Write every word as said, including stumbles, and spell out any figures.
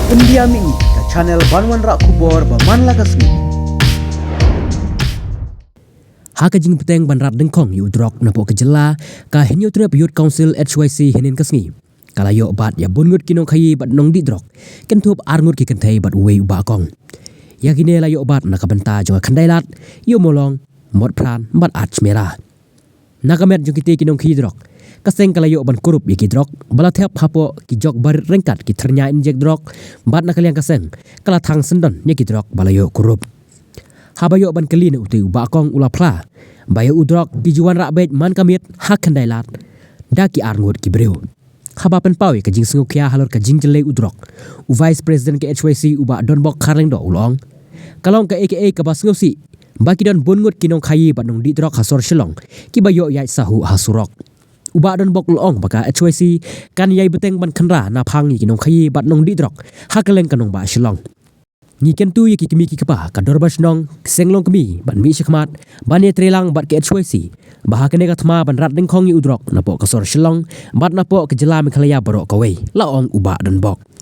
India Mini, ka channel ban wanrah khubor ba man la ka sngi. Ha ka jingbteng ban rat dyngkhong ïa u drok napoh ka jylla, ka Hynñiewtrep Youth Council H Y C hynnin ka sngi ka la ïoh bat ïa bun ngut ki nongkhaïi bad nongdih drok, kynthup ar ngut ki kynthei bad uwei u bah kong. Ïa kine la ïoh bat na ka bynta jong ka khyndai lad, ïoh molong, mot phran bad at chmera. Na ka met jong kite ki nongkhaïi drok, ka seng ka la ïoh ban kurup ïa ki drok ba la thep hapoh ki jok barit ryngkat ki thyrñia injek drok, bad na ka liang ka seng ka la thang syndon ïa ki drok ba la ïoh kurup. Haba ïoh ban kylli na utei u bah kong, u la phla ba ïa u drok ki ju wanrah beit man ka miet ha khyndai lad da ki ar ngut ki briew. Haba pynpaw ïa ka jingsngewkhia halor ka jingjyllei u drok, u Vice President ka H Y C u bah Donbok Kharlyngdoh u la ong, ka long kaei kaei kaba sngewsih ba ki don bun ngut ki nongkhaïi bad nongdih drok ha sor Shillong kiba ïoh ïaid sahuh ha surok. U bah Donbok u la ong ba ka H Y C kan ïai bteng ban khynra naphang ïa ki nongkhaïi bad nongdih drok ha kylleng ka nongbah Shillong. Ngi kyntu ïa ki kmie ki kpa, ka dorbar shnong, ki seng longkmie ban mih shakhmat ban ïatreilang bad ka H Y C ba ha kane ka thma ban rat dyngkhong ïa u drok napoh ka sor Shillong bad napoh ka jylla Meghalaya baroh kawei, la ong u bah Donbok.